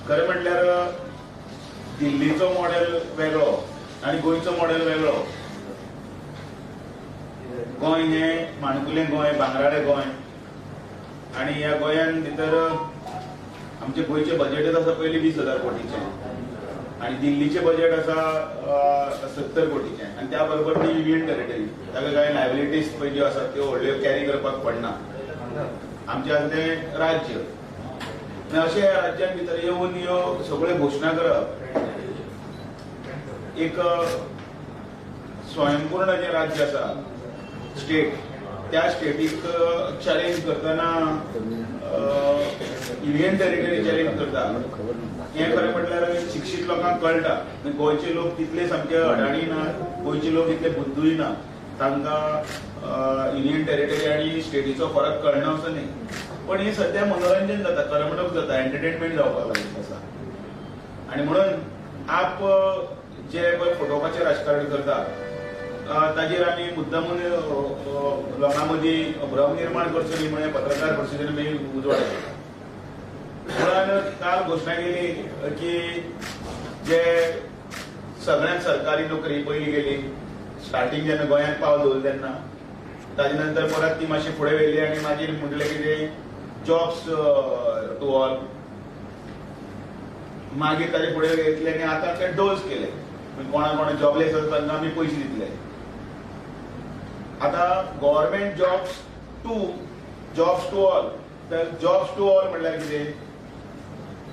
खरें म्हटल्यार दिल्लीचो मॉडेल वेगळो आनी गोंयचो मॉडेल वेगळो. गोंय हें माणकुलें गोंय, भांगराळें गोंय आनी ह्या गोंयान भितर आमचें गोंयचें बजेटच आसा पयलीं 20,000 कोटीचें आनी दिल्लीचें बजेट आसा 70 कोटीचें आनी त्या बरोबर ती युनियन टेरिटरी, ताका कांय लायबिलिटीज पळय ज्यो आसात त्यो व्हडल्यो कॅरी करपाक पडना. आमचें आसा तें राज्य आनी अशें ह्या राज्यान भितर येवन ह्यो सगळ्यो घोशणा करप, एक स्वयंपूर्ण जें राज्य आसा स्टेट, त्या स्टेटीक चॅलेंज करतना युनियन टेरिटरी चॅलेंज करता हें खरें म्हटल्यार शिक्षीत लोकांक कळटा. गोंयचे लोक तितले सामके अडाणी ना, गोंयचे लोक इतले बुद्दूय ना, तांकां युनियन टेरिटरी आनी स्टेटीचो फरक कळना असो न्ही. पण हें सद्या मनोरंजन जाता, करमणूक जाता, एंटरटेनमेंट जावपाक लागिल्लें आसा. आनी म्हणून आप जे पळय फटोवपाचें राजकारण करता ताजेर आमी मुद्दामून लोकां मदीं भ्रम निर्माण करचो न्ही म्हणून पत्रकार परिशदेन आमी उजवाड घालता. मुळान काल घोशणा केली की जे सगळ्यांक सरकारी नोकरी पयली गेली स्टार्टींग जेन्ना गोंयांत पावल दवरलें तेन्ना, ताजे नंतर परत ती मातशी फुडें व्हेली आनी मागीर म्हटलें कितें जॉब्स टू ऑल, मागीर ताजे फुडें घेतले आनी आतां ते डोल्स केले, कोणा कोणा जॉबलेस आसा तांकां आमी पयशे दितले. आतां government jobs to all, तर जॉब्स टू ऑल म्हणल्यार कितें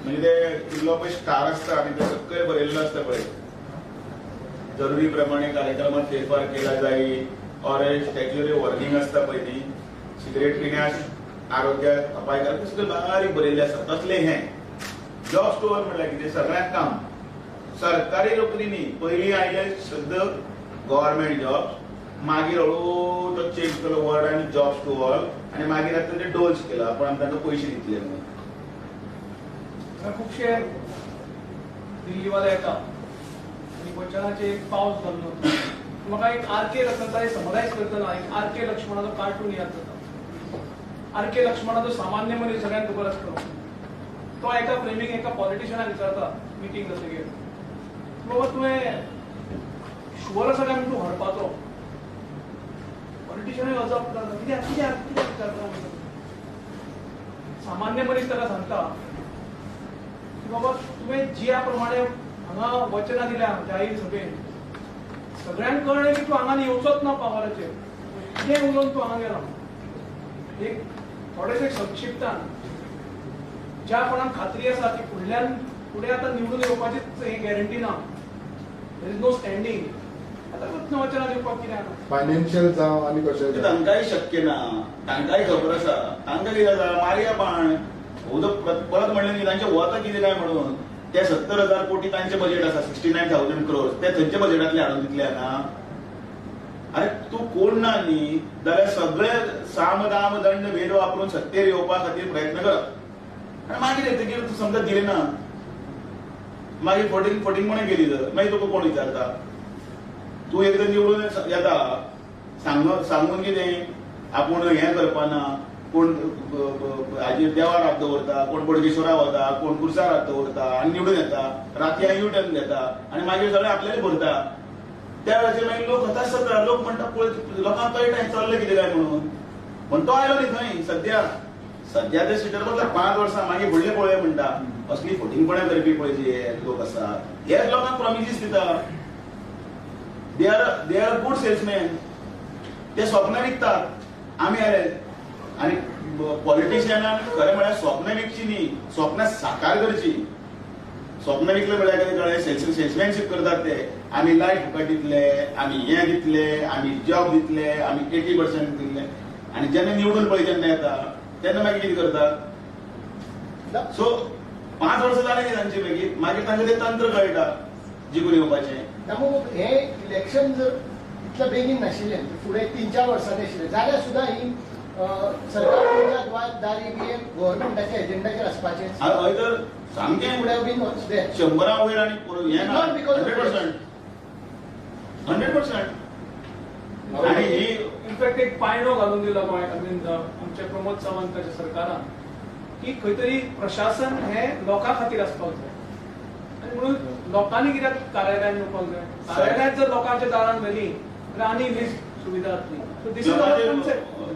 म्हणजे ते इल्लो पळय स्टार आसता आनी ते सकयल बरयल्लो आसता पळय, जरुरी प्रमाणे कार्यक्रमात फेरफार केला जाईल और स्टॅच्युटरी वॉर्निंग आसता पळय ती, सिगरेट पिण्यास आरोग्याक अपायकारक, सगळें बारीक बरयल्लें आसता. तसलें हें जॉब्स टू ऑल म्हणल्यार कितें सगळ्यांक काम, सरकारी नोकरी न्ही. पयलीं आयले शब्द गव्हर्मेंट जॉब्स, मागीर हळू तो चेंज केलो वर्ड आनी जॉब्स टू ऑल, आनी मागीर आतां ते डोल्स केला पण आमी तांकां पयशे दितले म्हणून. खुबशे दिल्लीवाले येता आनी वचनाचे एक पावस घालून वता. म्हाका एक आर के लक्ष्मण समरायज करतना एक आर के लक्ष्मणाचो कार्टून याद जाता. आर के लक्ष्मणाचो सामान्य मनीस सगळ्यांक खबर आसतलो. तो एका फ्रेमीक एका पॉलिटिशनाक विचारता मिटींग जातकीर, बाबा तुवें शुअर आसा काय तूं हरपाचो? पॉलिटिशनूय अजाप जाता, कित्याक कित्याक कित्याक विचारता? सामान्य मनीस ताका सांगता की बाबा तुवें ज्या प्रमाणे हांगा वचनां दिल्या जाहीर सभेन, सगळ्यांक कळ्ळें की तूं हांगा येवचोच ना पावराचेर, कितें उलोवन तूं हांगा गेला. एक थोडेशें संक्षिप्तान ज्या कोणाक खात्री आसा की फुडल्यान फुडें आतां निवडून येवपाचीच हे गॅरंटी ना, there is no standing, आतां वचनां दिवपाक कितें आसा? फायनान्शियल जावं आनी कशें तांकांय शक्य ना, तांकांय खबर आसा. तांकां कितें जाता, मारया बाण उदक परत म्हणलें न्ही तांचें वता कितें काय म्हणून. ते 70,000 कोटी तांचे बजेट आसा, 69,000 क्रोर्स, ते थंयचे बजेटांतले हाडून दितले हांगा. अरे तूं कोण ना न्ही जाल्यार सगळे साम दाम दंड भेद वापरून सत्तेर येवपा खातीर प्रयत्न करप आनी मागीर येतकीर तूं समजा दिलें ना, मागीर फटींग फटींगपणां केली तर मागीर तुका कोण विचारता? तूं एकदां निवडून येता सांगून कितें आपूण हें करपाना, कोण हाजेर देवार हात दवरता, कोण बोडगेश्वरा वता, कोण कुर्सार हात दवरता आनी निवडून येता, रातयां यू टर्न घेता आनी मागीर सगळें आपल्याले भरता. त्या वेळाचेर मागीर लोक हताश जाता, लोक म्हणटा पळय लोकांक कळटा हें चल्लें कितें काय म्हणून. पण तो आयलो न्ही थंय सद्या सद्या ते सिटर बसला 5 वर्सां, मागीर फुडलें पळोवया म्हणटा. असली फटींगपणां करपी पळय जे लोक आसात हेच लोकांक प्रॉमिसीस दिता. They are good salesman, ते स्वप्नां विकतात. आमी आले आनी पॉलिटिशियनान खरें म्हळ्यार स्वप्नां विकची न्ही, स्वप्नां साकार करची. स्वप्नां विकले म्हळ्यार कितें कळ्ळें, सेल्समॅनशीप करतात ते. आमी लायट फुकट दितले, आमी हें दितले, आमी जॉब दितले, आमी 80% दितले. आनी जेन्ना निवडून पळय जेन्ना येता तेन्ना मागीर कितें करतात? सो 5 वर्सां जालें न्ही तांचे, मागीर मागीर तांकां तें तंत्र कळटा जिखून येवपाचें. हे इलेक्शन जर इतलें बेगीन नाशिल्लें, फुडें 3-4 वर्सांनी आशिल्लें जाल्यार सुद्दां ही सरकार दारी बी गव्हर्मेंटाच्या एजेंडाचेर आसपाचें. हय तर सामकें 100 वयर आनी हें ना, 100% 100%. आनी ही इनफॅक्ट एक पायणो घालून दिला गोंय, I mean आमच्या प्रमोद सावंताच्या सरकारान की खंय तरी प्रशासन हें लोकां खातीर आसपाक जाय आनी म्हणून लोकांनी कित्याक कार्यालयान येवपाक जाय? कार्यालयांत जर लोकांच्या दारान व्हेली जाल्यार आनी ही सुविधा जातली. So this is our concept.